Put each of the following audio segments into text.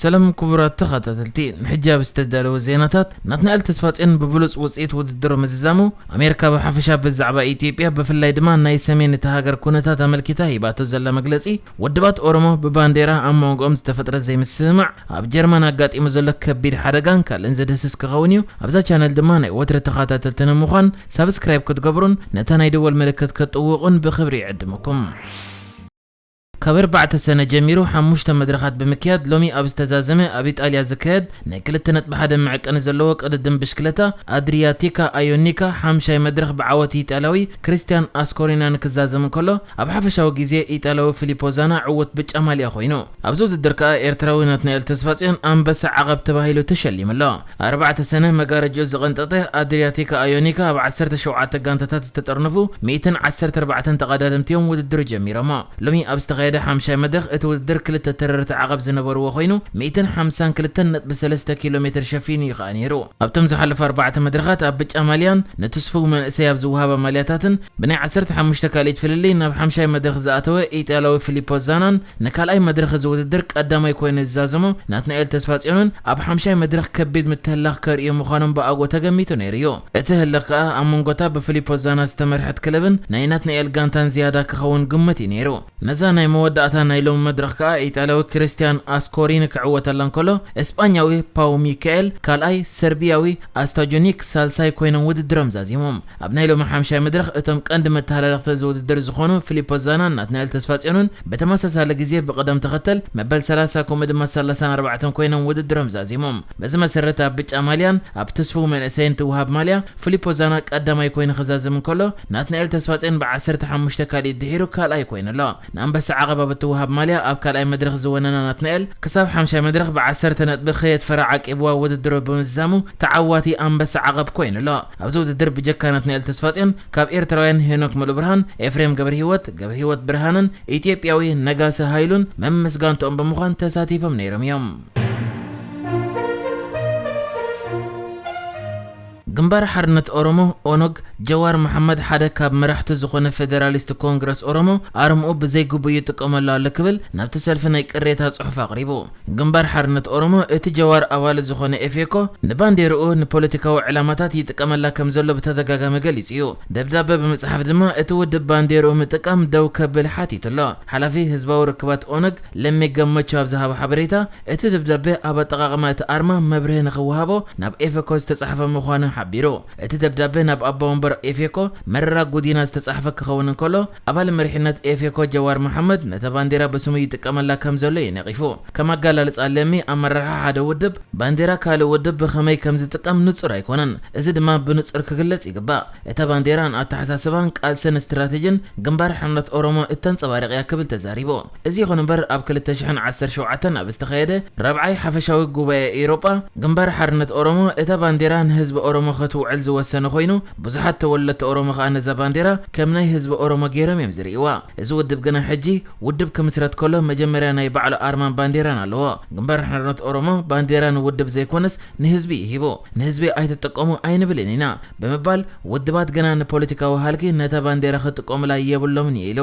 ሰላም ክቡራት ተኸታተልቲ፣ ንሕጂ ኣብ ዝተዳለወ ዜናታት፣ ናትናኤል ተስፋጽዮን ብብሉጽ ውጽኢት ውድድሩ ምዝዛሙ፣ ኣሜሪካ ብሓፈሻ ብዛዕባ ኢትዮጵያ፣ ብፍላይ ድማ ናይ ሰሜን እታ ሃገር ኩነታት ኣመልኪታ ሂባቶ ዘላ መግለጺ፣ ውድባት ኦሮሞ ብባንዴራ ኣብ መንጎኦም ዝተፈጥረ ዘይምስምማዕ፣ ኣብ ጀርመን ኣጋጢሙ ዘሎ ከቢድ ሓደጋን ካልእን ዘድህስስ ክኸውን እዩ። ኣብዛ ቻነል ድማ ናይ ወትሪ ተኸታተልቲ ንምዃን ሳብስክራይብ ክትገብሩን ነታ ናይ ደወል ምልክት ክትጥውቑን ብኽብሪ ይዕድመኩም። ካብ ኣርባዕተ ሰነ ጀሚሩ ሓሙሽተ መድረኻት ብምክያድ፣ ሎሚ ኣብ ዝተዛዘመ ኣብ ኢጣልያ ዝካየድ ናይ ክልተ ነጥቢ ሓደ መዐቀኒ ዘለዎ ቅድድም ብሽክለታ፣ ኣድሪያቲካ ኣዮኒካ ሓምሻይ መድረኽ ብዓወት ኢጣልያዊ ክሪስቲያን ኣስኮሪና ንክዛዘም እንከሎ፣ ኣብ ሓፈሻዊ ግዜ ኢጣልያዊ ፊሊፖ ዛና ዕዉት ብጫ ማልያ ኮይኑ። ኣብዚ ውድድር ከኣ ኤርትራዊ ናትናኤል ተስፋጽዮን ኣንበሳ ዓቐብ ተባሂሉ ተሸሊሙ ኣሎ። ኣርባዕተ ሰነ መጋረጆ ዝቐንጠጠ ኣድሪያቲካ ኣዮኒካ ኣብ ዓሰርተ ሸውዓተ ጋንታታት ዝተጠርነፉ ሚእትን ዓሰርተ ኣርባዕተን ተቐዳደምቲ እዮም ውድድሩ ጀሚሮሞ። ሎሚ ኣብ ዝተኻየደ ሓምሻይ መድረኽ እቲ ውድድር ክልተ ተረርቲ ዓቐብ ዝነበርዎ ኮይኑ፣ ሚእትን ሓምሳን ክልተን ነጥቢ ሰለስተ ኪሎ ሜትር ሸፊኑ እዩ ከኣ ነይሩ። ኣብቶም ዝሓለፉ ኣርባዕተ መድረኻት ኣብ ብጫ ማልያን ንትስፉው መንእሰይ ኣብ ዝወሃባ ማልያታትን ብናይ ዓሰርተ ሓሙሽተ ካልኢት ፍልልይ ናብ ሓምሻይ መድረኽ ዝኣተወ ኢጣልያዊ ፊሊፖ ዛናን ንካልኣይ መድረኽ እዚ ውድድር ቀዳማይ ኮይኑ ዝዛዘሞ ናትናኤል ተስፋጽዮንን ኣብ ሓምሻይ መድረኽ ከቢድ ምትህላኽ ከርእዩ ምዃኖም ብኣግኡ ተገሚቱ ነይሩ እዩ። እቲ ህልኽ ከኣ ኣብ መንጎታ ብፊሊፖ ዛና ዝተመርሐት ክለብን ናይ ናትናኤል ጋንታን ዝያዳ ክኸውን ግምት እዩ ነይሩ። ነዛ ናይ መወዳእታ ናይ ሎሚ መድረኽ ከኣ ኢጣልያዊ ክሪስቲያን ኣስኮሪኒ ክዕወተላ እንከሎ፣ እስጳኛዊ ፓው ሚካኤል ካልኣይ፣ ሰርቢያዊ ኣስታጆኒክ ሳልሳይ ኮይኖም ውድድሮም ዛዚሞም። ኣብ ናይ ሎሚ ሓምሻይ መድረኽ እቶም ቀንዲ መተሃላለኽቲ እዚ ውድድር ዝኾኑ ፊሊፖ ዛናን ናትናኤል ተስፋጽዮንን ብተመሳሳሊ ግዜ ብቕደም ተኸተል መበል ሰላሳ ከምኡ ድማ ሰላሳን ኣርባዕተን ኮይኖም ውድድሮም ዛዚሞም። በዚ መሰረት ኣብ ብጫ ማልያን ኣብ ትስፉው መንእሰይን ትወሃብ ማልያ ፊሊፖ ዛና ቀዳማይ ኮይኑ ክዛዝም እንከሎ፣ ናትናኤል ተስፋጽዮን ብዓሰርተ ሓሙሽተ ካልኢት ድሒሩ ካልኣይ ኮይኑ ኣሎ። ንኣንበሳ ዓቐብ ኣብ እትወሃብ ማልያ ኣብ ካልኣይ መድረኽ ዝወነና ናትናኤል፣ ክሳብ ሓምሻይ መድረኽ ብዓሰርተ ነጥቢ ከየትፈረ ዓቂብዋ ውድድሩ ብምዝዛሙ ተዓዋቲ ኣንበሳ ዓቐብ ኮይኑ ኣሎ። ኣብዚ ውድድር ብጀካ ናትናኤል ተስፋጽዮን፣ ካብ ኤርትራውያን ሄኖክ ሙሉብርሃን፣ ኤፍሬም ገብረሂወት፣ ገብረሂወት ብርሃንን ኢትዮጵያዊ ነጋሲ ሃይሉን መመስጋንትኦም ብምዃን ተሳቲፎም ነይሮም እዮም። ግንባር ሓርነት ኦሮሞ፣ ኦነግ፣ ጀዋር መሓመድ ሓደ ካብ መራሕቲ ዝኾነ ፌደራሊስት ኮንግረስ ኦሮሞ ኣርምኡ ብዘይግቡእ ይጥቀመሉ ኣሎ ክብል ናብቲ ሰልፊ ናይ ቅሬታ ጽሑፍ ኣቕሪቡ። ግንባር ሓርነት ኦሮሞ እቲ ጀዋር ኣባል ዝኾነ ኤፌኮ ንባንዴርኡ ንፖለቲካዊ ዕላማታት ይጥቀመላ ከም ዘሎ ብተደጋጋሚ ገሊጹ እዩ። ደብዳበ ብምጽሓፍ ድማ እቲ ውድብ ባንዴርኡ ምጥቃም ደው ከብል ሓቲቱ ኣሎ። ሓላፊ ህዝባዊ ርክባት ኦነግ ለሚ ገመቹ ኣብ ዝሃቦ ሓበሬታ፣ እቲ ደብዳበ ኣብ ኣጠቓቕማ እቲ ኣርማ መብርሂ ንኽወሃቦ ናብ ኤፌኮ ዝተጻሕፈ ምዃኑ ሓቢሩ። እቲ ደብዳበ ናብ ኣቦ ወንበር ኤፌኮ መረራ ጉዲና ዝተጻሕፈ ክኸውን እንከሎ፣ ኣባል መሪሕነት ኤፌኮ ጀዋር መሓመድ ነታ ባንዴራ ብስሙ ይጥቀመላ ከም ዘሎ እዩ ነቒፉ። ከም ኣገላልጻ ለሚ፣ ኣመራርሓ ሓደ ውድብ ባንዴራ ካልእ ውድብ ብኸመይ ከም ዝጥቀም ንጹር ኣይኮነን። እዚ ድማ ብንጹር ክግለጽ ይግባእ። እታ ባንዴራ ንኣተሓሳስባን ቃልስን ስትራተጂን ግንባር ሓርነት ኦሮሞ እተንጸባርቕ እያ ክብል ተዛሪቡ። እዚ ይኹን እምበር፣ ኣብ ክልተ ሽሕን ዓሰርተ ሸውዓተን ኣብ ዝተኻየደ ራብዓይ ሓፈሻዊ ጉባኤ ኤውሮጳ፣ ግንባር ሓርነት ኦሮሞ እታ ባንዴራ ንህዝቢ ኦሮሞ ክትውዕል ዝወሰነ ኮይኑ፣ ብዙሓት ተወለድቲ ኦሮሞ ከኣ ነዛ ባንዴራ ከም ናይ ህዝቢ ኦሮሞ ገይሮም እዮም ዝርእይዋ። እዚ ውድብ ግና ሕጂ ውድብ ክምስረት ከሎ መጀመርያ ናይ ባዕሉ ኣርማን ባንዴራን ኣለዎ። ግንባር ሓርነት ኦሮሞ ባንዴራ ንውድብ ዘይኮነስ ንህዝቢ እዩ ሂቡ። ንህዝቢ ኣይትጥቀሙ ኣይንብልን ኢና ብምባል፣ ውድባት ግና ንፖለቲካዊ ሃልኪ ነታ ባንዴራ ክጥቀሙላ የብሎምን እዩ ኢሉ።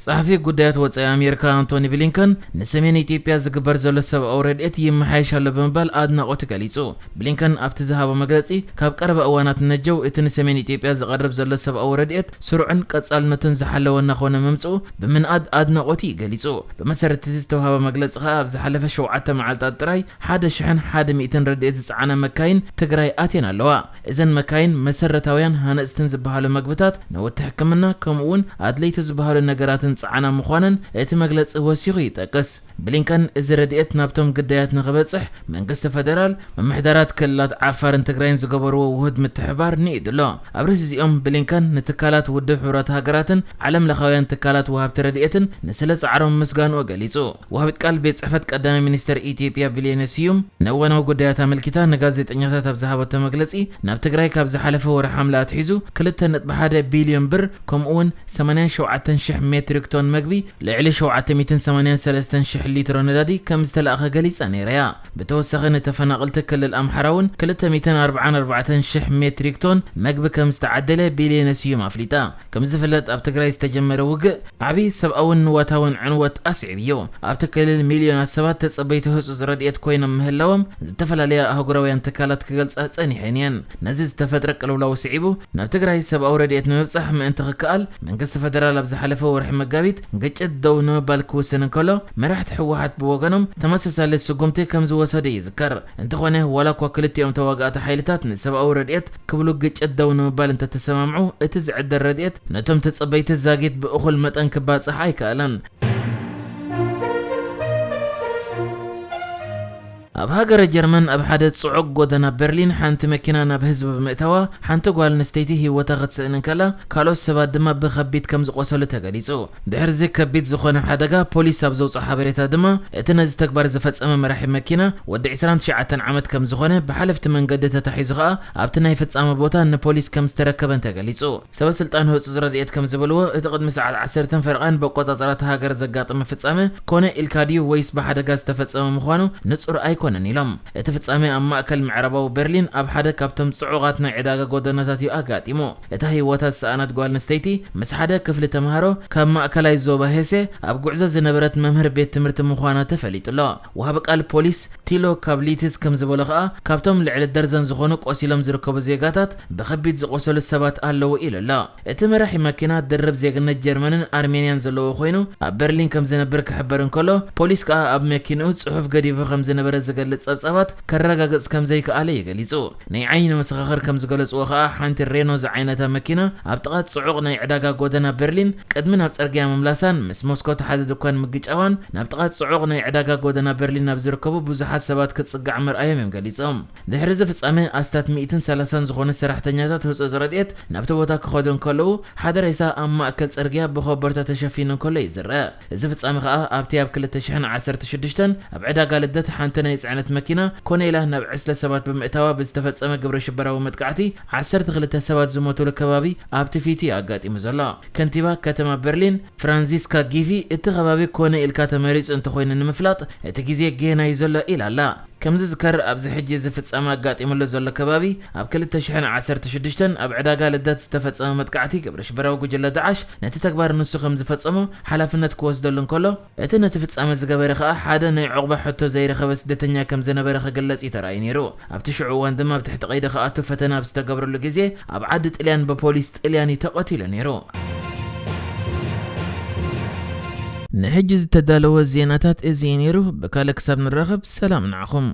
ጸሓፊ ጉዳያት ወጻኢ ኣሜሪካ ኣንቶኒ ብሊንከን ንሰሜን ኢትዮጵያ ዝግበር ዘሎ ሰብኣዊ ረድኤት ይመሓየሽ ኣሎ ብምባል ኣድናቖቱ ገሊጹ። ብሊንከን ኣብቲ ዝሃቦ መግለጺ፣ ካብ ቀረባ እዋናት ነጀው እቲ ንሰሜን ኢትዮጵያ ዝቐርብ ዘሎ ሰብኣዊ ረድኤት ስሩዕን ቀጻልነቱን ዝሓለወ እናኾነ ምምጽኡ ብምንኣድ ኣድናቖቱ እዩ ገሊጹ። ብመሰረት እቲ ዝተውሃበ መግለጺ ከኣ፣ ኣብ ዝሓለፈ ሸውዓተ መዓልታት ጥራይ ሓደ ሽሕን ሓደ ሚእትን ረድኤት ዝጸዓና መካይን ትግራይ ኣትየን ኣለዋ። እዘን መካይን መሰረታውያን ሃነጽትን ዝበሃሉ መግብታት፣ ነውቲ ሕክምና፣ ከምኡ እውን ኣድለይቲ ዝበሃሉ ነገራትን ጸዓና ምዃነን እቲ መግለጺ ወሲኹ ይጠቅስ። ብሊንከን፣ እዚ ረድኤት ናብቶም ግዳያት ንኽበጽሕ መንግስቲ ፈደራል፣ ምምሕዳራት ክልላት ዓፋርን ትግራይን ዝገበርዎ ውሁድ ምትሕብባር ንኢዱ ኣሎ። ኣብ ርእሲ እዚኦም ብሊንከን ንትካላት ውድብ ሕቡራት ሃገራትን ዓለም ለኻውያን ትካላት ወሃብቲ ረድኤትን ንስለ ጻዕሮም ምስጋንኡ ገሊጹ። ወሃቢት ቃል ቤት ጽሕፈት ቀዳማይ ሚኒስተር ኢትዮጵያ ቢሌኔ ስዩም ንእዋናዊ ጉዳያት ኣመልኪታ ንጋዜጠኛታት ኣብ ዝሃበቶ መግለጺ፣ ናብ ትግራይ ካብ ዝሓለፈ ወርሒ ሓምለ ኣትሒዙ ክልተ ነጥቢ ሓደ ቢልዮን ብር፣ ከምኡ እውን ሰማንያን ሸውዓተን ሽሕ ሜትሪክ ቶን መግቢ፣ ልዕሊ ሸውዓተ ሚእትን ሰማንያን ሰለስተን ሽሕ ሊትሮ ነዳዲ ከም ዝተላእኸ ገሊጻ ነይራ እያ። ብተወሳኺ ንተፈናቐልቲ ክልል ኣምሓራ እውን ክልተ ሚእትን ኣርባዓን ኣርባዕተን ሽሕ ሜትሪክ ቶን መግቢ ከም ዝተዓደለ ቢልየነ ስዩም ኣፍሊጣ። ከም ዝፍለጥ ኣብ ትግራይ ዝተጀመረ ውግእ ዓብዪ ሰብኣውን ንዋታውን ዕንወት ኣስዒቡ እዩ። ኣብቲ ክልል ሚልዮናት ሰባት ተጸበይቲ ህጹጽ ረድኤት ኮይኖም ምህላዎም ዝተፈላለያ ኣህጉራውያን ትካላት ክገልጻ ጸኒሐን እየን። ነዚ ዝተፈጥረ ቅልውላው ስዒቡ ናብ ትግራይ ሰብኣዊ ረድኤት ንምብጻሕ ምእንቲ ክከኣል መንግስቲ ፈደራል ኣብ ዝሓለፈ ወርሒ መጋቢት ግጭት ደው ንምባል ክውስን እንከሎ መራሕቲ ህወሓት ብወገኖም ተመሳሳሊ ስጉምቲ ከም ዝወሰዱ ይዝከር። እንተኾነ ዋላ እኳ ክልቲኦም ተዋጋእቲ ሓይልታት ንሰብኣዊ ረድኤት ክብሉ ግጭት ደው ንምባል እንተተሰማምዑ እቲ ዝዕደል ረድኤት ነቶም ተጸበይቲ ዛጊት ብእኹል መጠን ክባጻሕ ኣይከኣለን። ኣብ ሃገረ ጀርመን ኣብ ሓደ ጽዑቕ ጎደና በርሊን ሓንቲ መኪና ናብ ህዝቢ ብምእታዋ ሓንቲ ጓል ኣንስተይቲ ህይወታ ክትስእን እንከላ ካልኦት ሰባት ድማ ብኸቢድ ከም ዝቖሰሉ ተገሊጹ። ድሕርዚ ከቢድ ዝኾነ ሓደጋ ፖሊስ ኣብ ዘውፅኦ ሓበሬታ ድማ እቲ ነዚ ተግባር ዝፈጸመ መራሒ መኪና ወዲ ዕስራን ትሽዓተን ዓመት ከም ዝኾነ ብሓለፍቲ መንገዲ ተታሒዙ ከኣ ኣብቲ ናይ ፍጻመ ቦታ ንፖሊስ ከም ዝተረከበን ተገሊጹ። ሰበ ስልጣን ህጹጽ ረድኤት ከም ዝበልዎ እቲ ቅድሚ ሰዓት ዓሰርተ ፈረቓን በቆጻጸራ እታ ሃገር ዘጋጠመ ፍጻመ ኮነ ኢልካ ድዩ ወይስ ብሓደጋ ዝተፈጸመ ምዃኑ ንጹር ኣይኮነን ኢሎም። እቲ ፍጻመ ኣብ ማእከል ምዕራባዊ በርሊን ኣብ ሓደ ካብቶም ጽዑቓት ናይ ዕዳጋ ጎደናታት እዩ ኣጋጢሙ። እታ ህይወታ ዝሰኣነት ጓል ኣንስተይቲ ምስ ሓደ ክፍሊ ተምሃሮ ካብ ማእከላይ ዞባ ሄሴ ኣብ ጉዕዞ ዝነበረት መምህር ቤት ትምህርቲ ምዃና ተፈሊጡ ኣሎ። ወሃቢ ቃል ፖሊስ ቲሎ ካብሊትስ ከም ዝበሎ ከኣ ካብቶም ልዕሊ ደርዘን ዝኾኑ ቆሲሎም ዝርከቡ ዜጋታት ብኸቢድ ዝቆሰሉ ሰባት ኣለዉ ኢሉ ኣሎ። እቲ መራሒ መኪና ድርብ ዜግነት ጀርመንን ኣርሜንያን ዘለዎ ኮይኑ ኣብ በርሊን ከም ዝነብር ክሕበር እንከሎ ፖሊስ ከኣ ኣብ መኪንኡ ጽሑፍ ገዲፉ ከም ዝነበረ ዝገልጽ ጸብጻባት ከረጋግጽ ከም ዘይከኣለ እዩ ገሊጹ። ናይ ዓይኒ መሰኻኽር ከም ዝገለጽዎ ከኣ ሓንቲ ሬኖ ዝዓይነታ መኪና ኣብ ጥቓ ጽዑቕ ናይ ዕዳጋ ጎደና በርሊን ቅድሚ ናብ ጽርግያ ምምላሳን ምስ መስኮት ሓደ ድኳን ምግጫዋን ናብ ጥቓ ጽዑቕ ናይ ዕዳጋ ጎደና በርሊን ናብ ዝርከቡ ብዙሓት ሰባት ክትጽጋዕ ምርኣዮም እዮም ገሊጾም። ድሕሪ እዚ ፍጻመ ኣስታት ሚእትን ሰላሳን ዝኾኑ ሰራሕተኛታት ህጹጽ ረድኤት ናብቲ ቦታ ክኸዱ እንከለዉ ሓደ ሬሳ ኣብ ማእከል ጽርግያ ብኸበርታ ተሸፊኑ እንከሎ እዩ ዝረአ። እዚ ፍጻመ ከኣ ኣብቲ ኣብ ክልተ ሽሕን ዓሰርተ ሽዱሽተን ኣብ ዕዳጋ ልደት ሓንቲ ናይ ጽዕነት መኪና ኮነ ኢላ ናብ ዕስለ ሰባት ብምእታዋ ብዝተፈጸመ ግብረ ሽበራዊ መጥቃዕቲ ዓሰርተ ክልተ ሰባት ዝሞቱሉ ከባቢ ኣብቲ ፊት እዩ ኣጋጢሙ ዘሎ። ከንቲባ ከተማ በርሊን ፍራንዚስካ ጊፊ እቲ ከባቢ ኮነ ኢልካ ተመሪጹ እንተኾይኑ ንምፍላጥ እቲ ግዜ ጌና እዩ ዘሎ ኢላ ኣላ። ከም ዝዝከር ኣብዚ ሕጂ እዚ ፍጻመ ኣጋጢሙሉ ዘሎ ከባቢ ኣብ ክልተ ሽሕን ዓሰርተ ሽዱሽተን ኣብ ዕዳጋ ልደት ዝተፈጸመ መጥቃዕቲ ግብረ ሽበራዊ ጉጅለ ዳዓሽ ነቲ ተግባር ንሱ ከም ዝፈጸሞ ሓላፍነት ክወስደሉ እንከሎ እቲ ነቲ ፍጻመ ዝገበረ ከኣ ሓደ ናይ ዑቕባ ሕቶ ዘይረኸበ ስደተኛ ከም ዝነበረ ክግለጽ እዩ ተራእዩ ነይሩ። ኣብቲ ሽዑ እዋን ድማ ኣብ ትሕቲ ቀይዲ ክኣቱ ፈተና ኣብ ዝተገብረሉ ግዜ ኣብ ዓዲ ጥልያን ብፖሊስ ጥልያን እዩ ተቐቲሉ ነይሩ። ንሕጂ ዝተዳለወ ዜናታት እዚ እዩ ነይሩ። ብካልእ ክሳብ ንራኸብ ሰላም ንዓኹም።